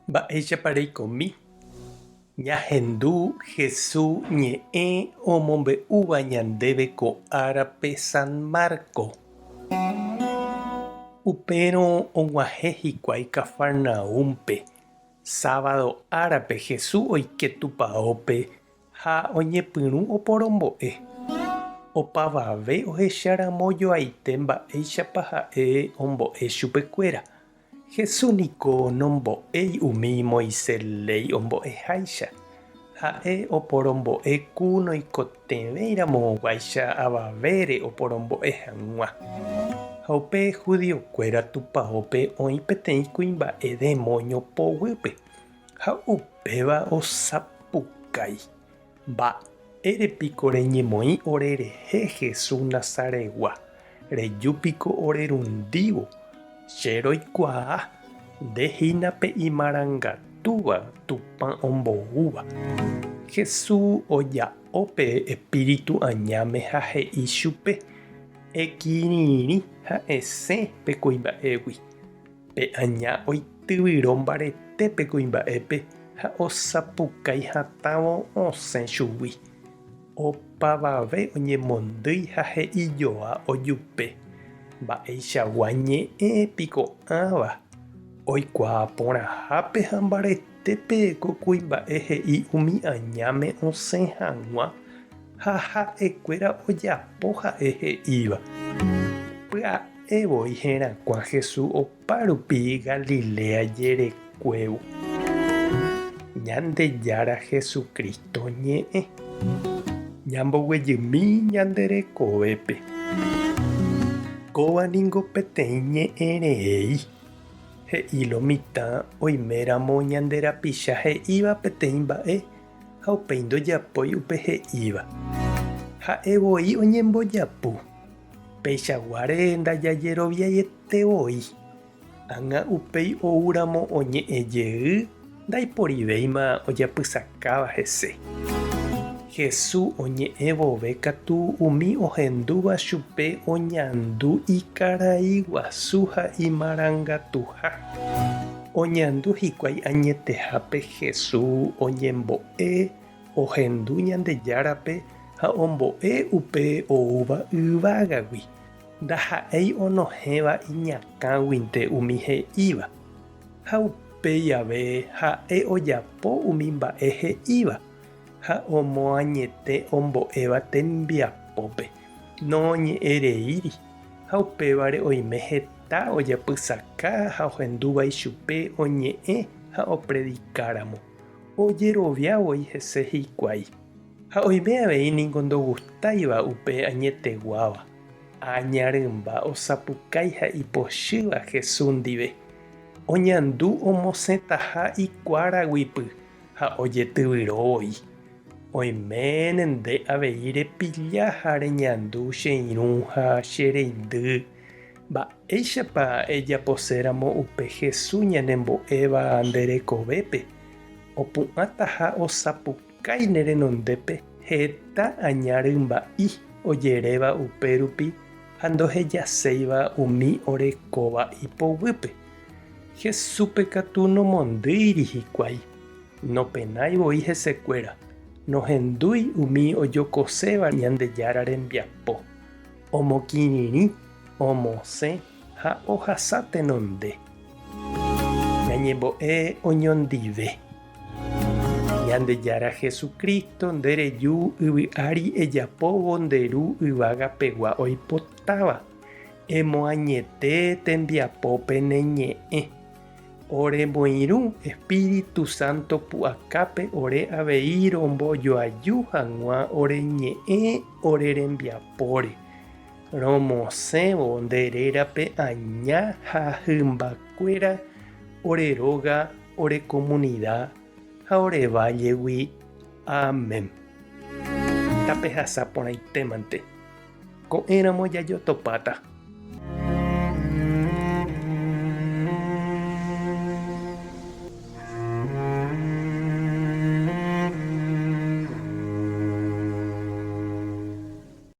Mba'éichapa reikomi? Ñahendu Hesu ñe'ẽ omombe'úva ñandéve ko árape San Marco. Upérõ og̃uahẽ hikuái Cafarnaúmpe. Sábado árape Hesu oike tupaópe Ha oñepyrũ oporombo'e. Opavave ohecharamo joaite mba'éichapa ha'e ombo'e chupekuéra. Jesús niko nombo'éi umi Moisés léi ombo'eháicha. Ha'e oporombo'e ku noikotevẽiramoguáicha avavére oporombo'e hag̃ua. Ha upe judiokuéra tupaópe oĩ peteĩ kuimba'e demóño poguýpe. Ha upéva osapukái, Mba'ére piko reñemoĩ orerehe Jesús Nazaretgua? Reju piko orerundívo? Che roikuaa, nde hína pe imarangatúva Tupã omboúva. Jesús oja'o pe espíritu añáme ha he'i chupe, Ekirirĩ ha esẽ pe kuimba'égui. Pe aña oityvyro mbarete pe kuimba'épe ha osapukái hatãvo osẽ chugui. Opavave oñemondýi ha he'ijoa ojupe, Mba'eichagua ñe'ẽ piko ãva? Oikuaa porãhápe ha mbaretépe ko kuimba'e he'i umi añáme osẽ hag̃ua ha ha'ekuéra ojapo ha'e he'íva. Pya'e Ha'e voi herakuã Jesús opa rupi Galilea jerekuévo. Ñandejára Jesucristo ñe'ẽ. Ñamboguejymi ñande rekovépe. Kóva ningo peteĩ ñe'ẽ rei. He'i lo mitã oiméramo ñande rapicha he'íva peteĩ mba'e ha upéi ndojapói upe he'íva. Ha'e voi oñembojapu. Peichaguáre ndajajeroviaiete voi. Ág̃a upéi oúramo oñe'ẽ jey ndaiporivéima ojapysakáva hese. Jesús oñe'ẽ vove katu umi ohendúva chupe oñandu ikarai guasu ha imarangatuha. Oñandu hikuái añetehápe Jesús oñembo'e Ohendu Ñandejárape ha ombo'e upe oúva yvágagui, ndaha'éi onohẽva iñakãguinte umi he'íva. Ha upéi ave ha'e ojapo umi mba'e he'íva ha omoañete ombo'éva tembiapópe, noñe'ẽreíri, ha upévare oime heta ojapysaka ha ohendúva ichupe oñe'ẽ ha opredikáramo. Ojerovia voi hese hikuái. Ha oime avei ningo ndogustáiva upe añeteguáva, aña rymba osapukái ha ipochýva Jesús ndive. Oñandu omosẽtaha ikuáraguipy ha ojetyvyro voi. Oiméne nde avei repilla ha reñandu che irũ ha che reindy. Mba'éichapa ejaposéramo upe Jesús ñanembo'éva nde rekovépe, opu'ãtaha osapukái ne renondépe heta aña rymba'i ojeréva upérupi ha ndohejaséiva umi orekóva ipoguýpe? Jesúspe katu nomondýiri hikuái, nopenái voi hesekuéra, nohendúi umi ojokoséva Ñandejára rembiapo. Omokirirĩ, omosẽ ha ohasa tenonde. Ñañembo'e oñondive. Ñandejára Jesucristo, nde reju yvy ári ejapóvo nde Ru yvága pegua oipotáva. Emoañete tembiapópe ne ñe'ẽ. Ore moirũ Espíritu Santo pu'akápe ore avei rombojoaju hag̃ua ore ñe'ẽ ore rembiapóre, romosẽvo nde rérape aña ha hymbakuéra ore róga, ore komunida ha ore vállegui. Amén. Tapehasa porãitémante. Ko'ẽramo jajotopáta.